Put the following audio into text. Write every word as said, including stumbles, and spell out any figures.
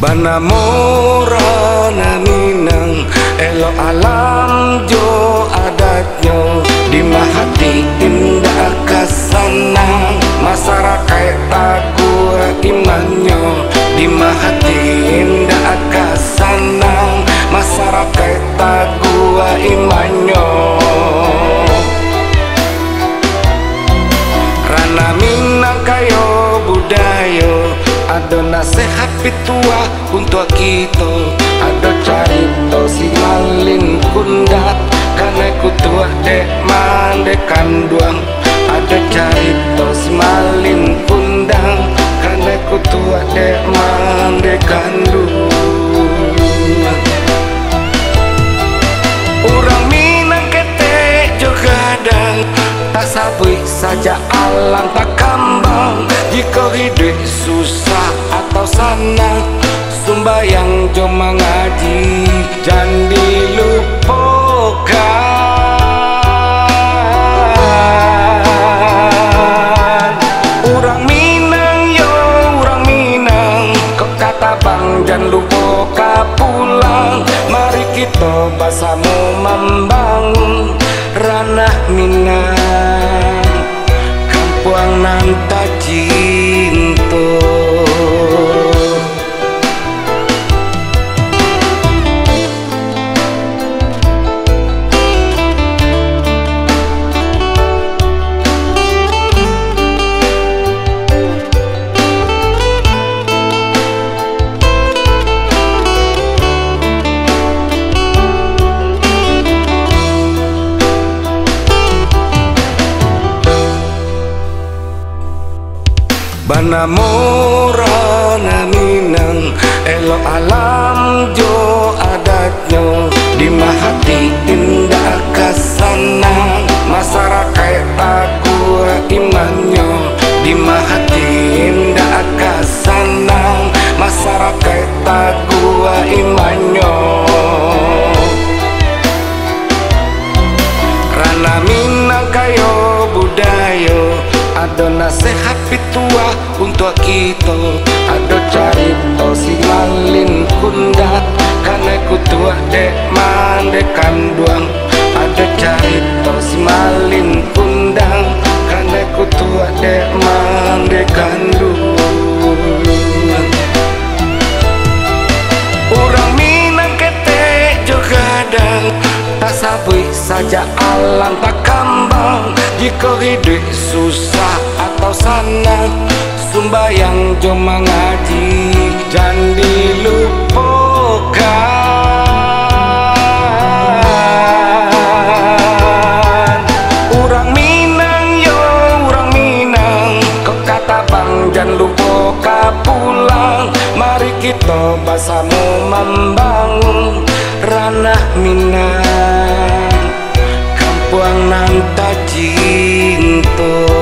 Banamo Ranah Minang, elok alam jo adatnyo, di mahati indak ka sanang, masarakaik taguah imannyo, di mahati indak ka sanang, masarakaik taguah imannyo. Ranah Minang kayo budayo, ado nasehat pituah untuak kito. Ado carito si Malin Kundang, kanai kutuak dek mandeh kanduang. Ado carito si Malin Kundang, kanai kutuak dek mandeh kanduang. Urang Minang ketek jo gadang, tasabuik sajak alam takambang. Jikok iduik susah atau sanang, sumbayang jo mangaji jan dilupokan. Urang Minang yo, urang Minang, kok ka tabang jan lupo ka pulang. Mari kito basamo mambangun Ranah Minang, kampuang nan tacinto. Banamo Ranah Minang, elok alam jo adatnyo, di mahati indak ka sanang, masarakaik taguah imannyo, di mahati indak ka sanang, masarakaik taguah imannyo. Ranah Minang kayo budayo, ado nasehat pituah untuak kito. Ado carito si Malin Kundang, kanai kutuak dek mandeh kanduang. Ado carito si Malin Kundang, kanai kutuak dek mandeh kanduang. Urang Minang ketek jo gadang, tasabuik sajak alam takambang. Jikok iduik susah atau sanang, sumbayang jo mangaji jan dilupokan. Urang Minang yo, urang Minang, kok ka tabang jan lupo ka pulang. Mari kito basamo mambangun Ranah Minang, kampuang nan tacinto.